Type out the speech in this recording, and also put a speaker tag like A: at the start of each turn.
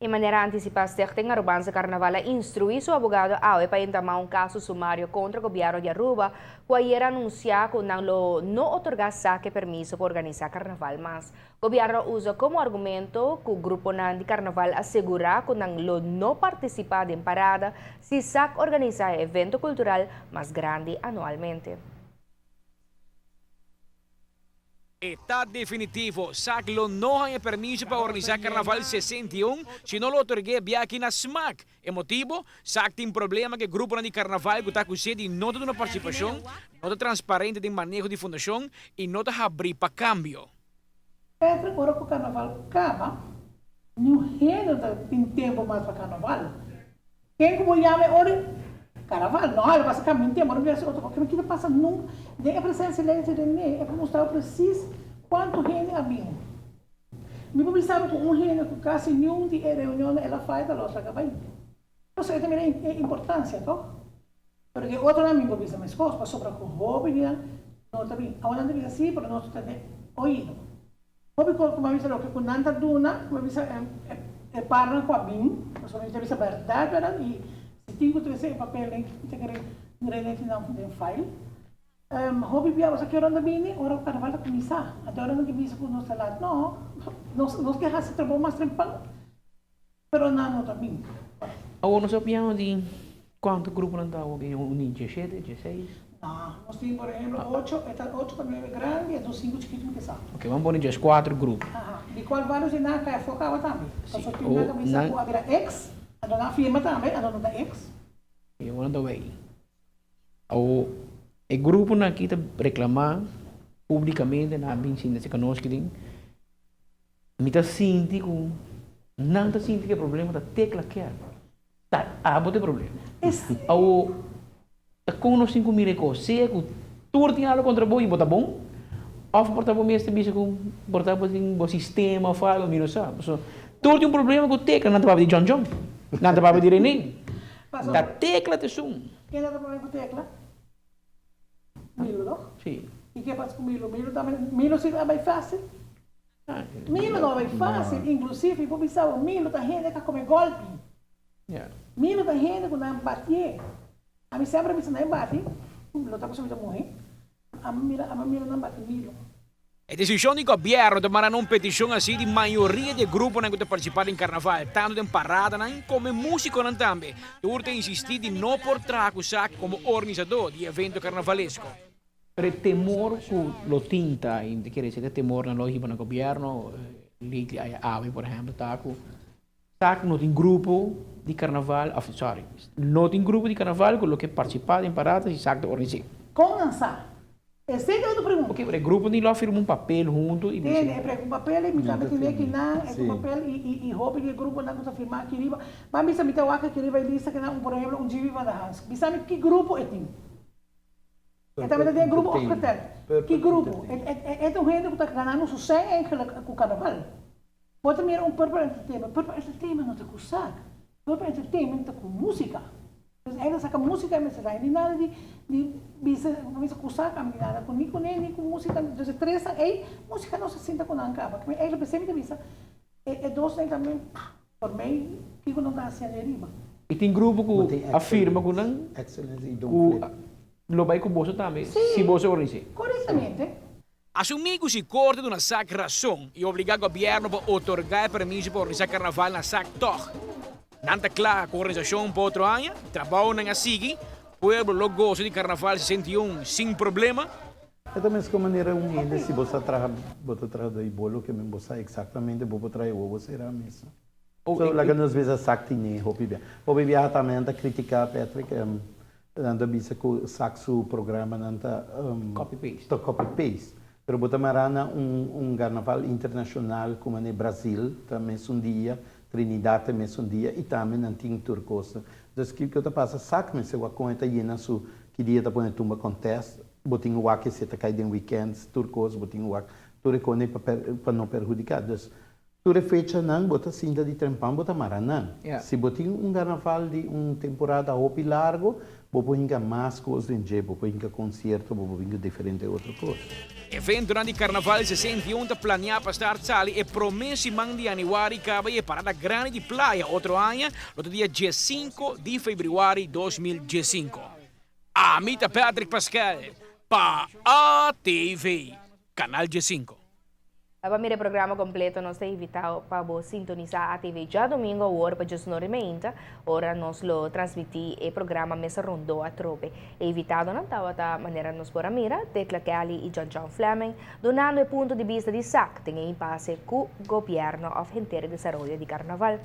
A: E manera antisipá Stichting Arubaanse Carnaval a instruí su abogado awe pa entamá un kaso sumario kontra gobièrnu di Aruba ku ayer a anunsiá ku nan lo no otorgá SAC e permiso pa organisá karnaval mas. Gobièrnu a usa komo argumento ku gruponan di karnaval a segurá ku nan lo no partisipá den parada si SAC organisá e evento kultural mas grandi anualmente.
B: E ta definitivo, SAC lo no haña permiso pa organisá Karnaval 61 si no lo otorg'é biaha na smak. E motibo? SAC tin problema ku e gruponan di karnaval ku ta akus'é di no ta duna partisipashon, no ta transparente den maneho di fundashon i no ta habrí pa kambio.
C: Patrick, ora ku karnaval kaba, niun hende no ta tin tempu mas pa karnaval. Ken ku bo yama e ora Carnaval? No, el a pasa cambia un tempo, ora mi haci otro cosa. Kiko ta pasa nunca? Den e presencia ley di René, e por mustra bo precies cuanto hende a bin. Mi por bisa bo cu un hende cu casi niun di e reunionnan el a faya ta los laga bay. Pasobra e ta mira e importancia, toch? Pero di e otronan mi por bisa mescos, pasobra cu hopi di nan no ta bin. Awor nan ta bisa si, pero nos ta tene oido. Hopi kos ku mi a bisa loke ku nan ta duna, mi a bisa e parnan ku a bin, pasobra mi ta bisa bèrdat bèrdat i si tin ku trese e papelnan mi ta kere rene tin nan den file. Hopi bia boso ke ora nan ta bini? Ora ku karnaval ta kuminsá. Anto ora nan ke bisa ku nos ta lat, no, nos ke hasi trabou mas trempan, pero nan no ta bin.
D: Awor nos a piano di cuanto gruponan ta awor den un 17, 16?
C: No, nos tin por ehemplo ocho, e ta ocho pa nuebe grandi e dos cinco chikito mi ke sa.
D: Ok, ban pone 14 grupo.
C: Aha, di cual varios di nan a cay afo caba tambe. Si, Pasobra tin nan ta bisa cu a bira ex, anto nan a firma tambe, anto nan ta ex.
D: Y awor nan ta bay. Awor e gruponan aki ta reclama publicamente, nan a bin sinta cerca nos aki den. Mi ta sinti ku nan ta sinti ku e problema ta tecla ker. Ta abo ta e problema. Awo ta kon nos tin ku mira e kos? Sea ku tur tin algo kontra bo i bo ta bon, òf por ta bo mes ta bisa ku por ta bo tin bo sistema òf algo, mi no sa. Pasobra tur tin un problema ku tecla, nan ta papia di John John, nan ta papia di Rene. Ta tecla ta esun.
C: Ken ta problema ku tecla? Milo toch?
D: Si.
C: I ke pasa ku Milo? Milo tambe, Milo si a bai fácil. Milo no a bai fácil, inclusive mi por bisa bo, Milo ta hende ka come golpi. Milo ta hende ku nan batié. Ami semper a bisa nan e bati, lo ta pasobra mi ta muhé. Ami mira, ami mira nan bati Milo.
B: E desishon di gobièrnu ta mara na un petishon así di mayoria di e gruponan ku ta partisipá den karnaval, tantu den paradanan komo e músikonan tambe. Tur ta insistí di no por traha ku sak komo organisadó di e evento karnavalesko.
D: Pero e temor ku lo tin ta, i mi ta kere esei ta temor nan lo hiba na gobièrnu, lately aya awe por ehèmpel ta ku sak no tin grupo di karnaval, òf sorry, no tin grupo di karnaval ku lo ke partisipá den parada si sak ta organis'é.
C: Kon nan sa? Esei ta otro pregunta.
D: Ok, pero e grupo ni lo a firma un papel hunto y
C: bisa. Tene, e un papel y mi tambe tene aki nan, e un papel y y hopi di e gruponan cu ta firma aki riba. Ban bisa mi ta wak aki riba e lista kinan un por ehemplo un Jimmy van der Hans. Bisa mi ki grupo e tin. E tambe ta den e grupo opgeteld. Ki grupo? E e e ta un hende cu ta ganando su cen eigenlijk cu carnaval. Bo ta mira un Purple Entertainment. Purple Entertainment no ta cu sac. Purple Entertainment ta cu musica. Pues ey ta saca musica y mester sa. Ni nada di di bisa bisa cu saca ni nada cu ni cu ne ni cu musica. Entonces e tres nan ey musica no sa sinta cu nan caba. Ey lo pensé mi ta bisa e e dos nan tambe por mey kico nan ta haciendo ey riba.
D: Y tin grupo cu a firma cu nan cu lo bay cu boso tambe si boso organise.
C: Correctamente.
B: Asumí ku si korte duna sak rason i obligá gobièrnu pa otorgá e permiso pa organisá karnaval na sak tòg. Nan ta kla ku organisashon pa otro aña, trabounan a sigui, pueblo lo gosa di karnaval 61 sin problema.
E: E ta meskos manera un hende si bo sa traha bo ta traha doi bolo ke men bo sa eksaktamente bo por traha e wowo sera mes. So laga nos bisa sak tine hopi bia. Hopi biaha tambe nan ta kritika Patrick Nan ta bisa ku sak su programanan ta
D: Copy paste.
E: Ta copy paste. Pero bo ta mara na un un garnaval internashonal ku manera Brazil ta mesun dia, Trinidad ta mesun dia i tambe nan tin tur kos. Dus kiko ta pasa sak mester wak kon e ta yena su ki dia ta pone tumba contest, bo tin wak esei ta kai den weekends tur kos bo tin wak tur e kone pa pa no perhudiká. Dus. Tur e fechanan bo ta sinta di trempan bo ta mara nan. Si bo tin un carnaval di un temporada hopi largo, bo por hinca mas cos den dje, bo por hinca concierto, bo por hinca diferente otro cos.
B: Eventonan di Carnaval 61 ta planea pa start sali e prome siman di januari caba y e parada grandi di playa otro aña lo ta dia 15 di februari 2015. Ami ta Patrick Pascal pa ATV, Canal 15.
A: Pa mira e programa kompleto nos ta invitá pa bo sintonisá ATV djadumingu awor pa 19:30, ora nos lo transmití e programa Mesa Rondó atrobe. E invitadonan tabata, manera nos por a mira, Tecla Kelly i John John Fleming, dunando e punto di bista di SAC den e impase ku gobièrnu òf henter e desaroyo di karnaval.